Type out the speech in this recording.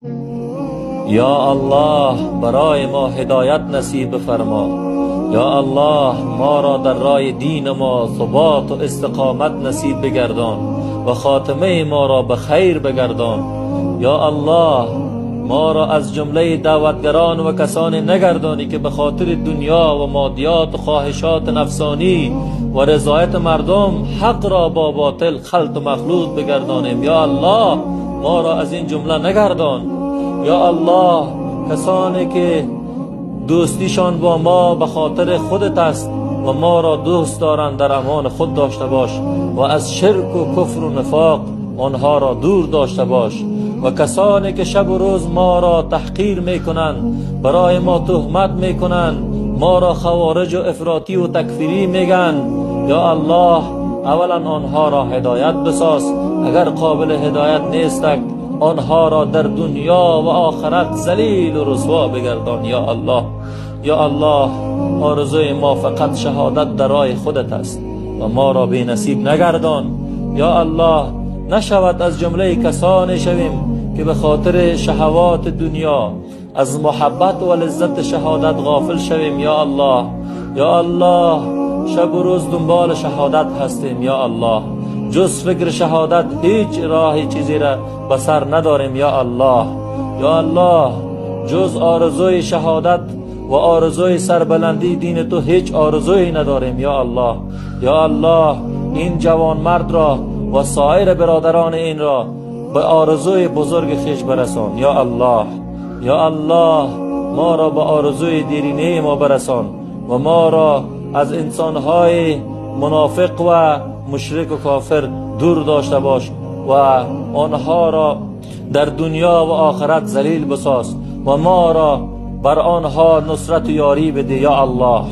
Ё Аллоҳ, барои мо ҳидоят насиб бифармо. Ё Аллоҳ, моро дар роҳи дини мо субот ва истиқомат насиб бигардон ва хотимаи моро ба хайр бигардон. Ё Аллоҳ, моро аз ҷумлаи даъватгарон ва касоне нагардонӣ, ки ба хотири дунё ва моддиёт ва хоҳишоти нафсонӣ ва ризояти мардум ҳақро бо ботил халт ва махлут бигардонем. Ё Аллоҳ, моро аз ин ҷумла нагардон. Ё Аллоҳ, касоне ки дӯстишон бо мо ба хотири худат аст ва моро дӯст доранд, дар амони худ дошта бош ва аз ширку куфру нифоқ онҳоро дур дошта бош. Ва касоне ки шабу рӯз моро таҳқир мекунанд, барои мо туҳмат мекунанд, моро хавориҷ ва ифротӣ ва такфирӣ мегӯянд, ё Аллоҳ, аввалан онҳоро ҳидоят бисоз, агар қобили ҳидоят нестанд, онҳоро дар дунё ва охират залил ва расво бигардон. Ё Аллоҳ, ё Аллоҳ, орзуи мо фақат шаҳодат дар роҳи худат аст ва моро бенасиб нагардон. Ё Аллоҳ, нашавад аз ҷумлаи касоне шавем, ки ба хотири шаҳавоти дунё аз муҳаббат ва лаззати шаҳодат ғофил шавем. Ё Аллоҳ, ё Аллоҳ, шабу рӯз дунболи шаҳодат ҳастем. Ё Аллоҳ, ҷуз фикри шаҳодат ҳеҷ роҳи чизеро ба сар надорем. Ё Аллоҳ, ё Аллоҳ, ҷуз орзуи шаҳодат ва орзуи сарбаландии дини ту ҳеҷ орзуе надорем. Ё Аллоҳ, ё Аллоҳ, ин ҷавонмардро ва соири бародарони инро ба орзуи бузурги хеш бирасон. Ё Аллоҳ, ё Аллоҳ, моро ба орзуи деринаи мо бирасон ва моро аз инсонҳои мунофиқ ва мушрик ва кофир дур дошта бош ва онҳоро дар дунё ва охират залил бисоз ва моро бар онҳо нусрат ва ёрӣ бидеҳ. Ё Аллоҳ.